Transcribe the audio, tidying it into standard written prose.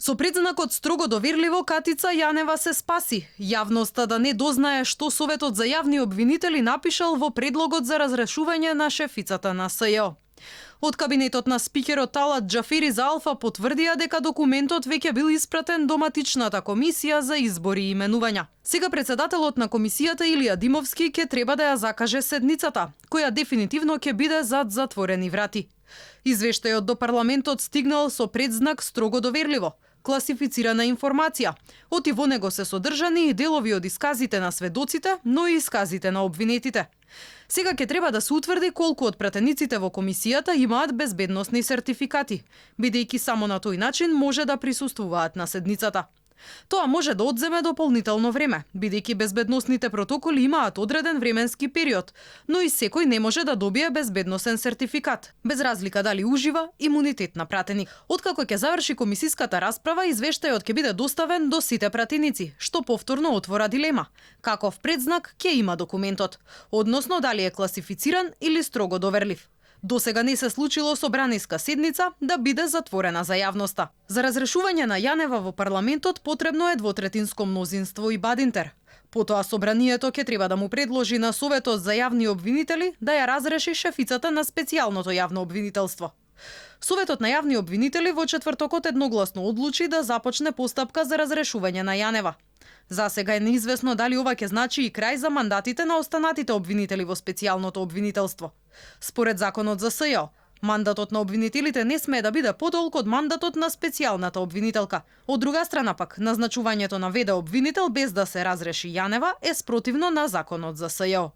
Со предзнакот строго доверливо Катица Јанева се спаси. Јавноста да не дознае што Советот за јавни обвинители напишал во предлогот за разрешување на шефицата на СЈО. Од кабинетот на спикерот Талат Џафери за Алфа потврдија дека документот веќе бил испратен до матичната комисија за избори и именувања. Сега председателот на комисијата Илија Димовски ќе треба да ја закаже седницата, која дефинитивно ќе биде зад затворени врати. Извештајот до парламентот стигнал со предзнак строго доверливо. Класифицирана информација. Оти во него се содржани и делови од исказите на сведоците, но и исказите на обвинетите. Сега ќе треба да се утврди колку од пратениците во комисијата имаат безбедносни сертификати, бидејќи само на тој начин може да присуствуваат на седницата. Тоа може да одземе дополнително време, бидејќи безбедносните протоколи имаат одреден временски период, но и секој не може да добие безбедносен сертификат, без разлика дали ужива имунитет на пратеник. Откако ќе заврши комисиската расправа, извештајот ќе биде доставен до сите пратеници, што повторно отвора дилема. Каков предзнак ќе има документот, односно дали е класифициран или строго доверлив. Досега не се случило собраниска седница да биде затворена за јавноста. За разрешување на Јанева во парламентот потребно е двотретинско мнозинство и бадинтер. Потоа собранието ќе треба да му предложи на Советот за јавни обвинители да ја разреши шефицата на специјалното јавно обвинителство. Советот на јавни обвинители во четвртокот едногласно одлучи да започне постапка за разрешување на Јанева. За сега е неизвестно дали ова ќе значи и крај за мандатите на останатите обвинители во специјалното обвинителство. Според законот за СЈО, мандатот на обвинителите не смее да биде подолг од мандатот на специјалната обвинителка. Од друга страна пак, назначувањето на ВД обвинител без да се разреши Јанева е спротивно на законот за СЈО.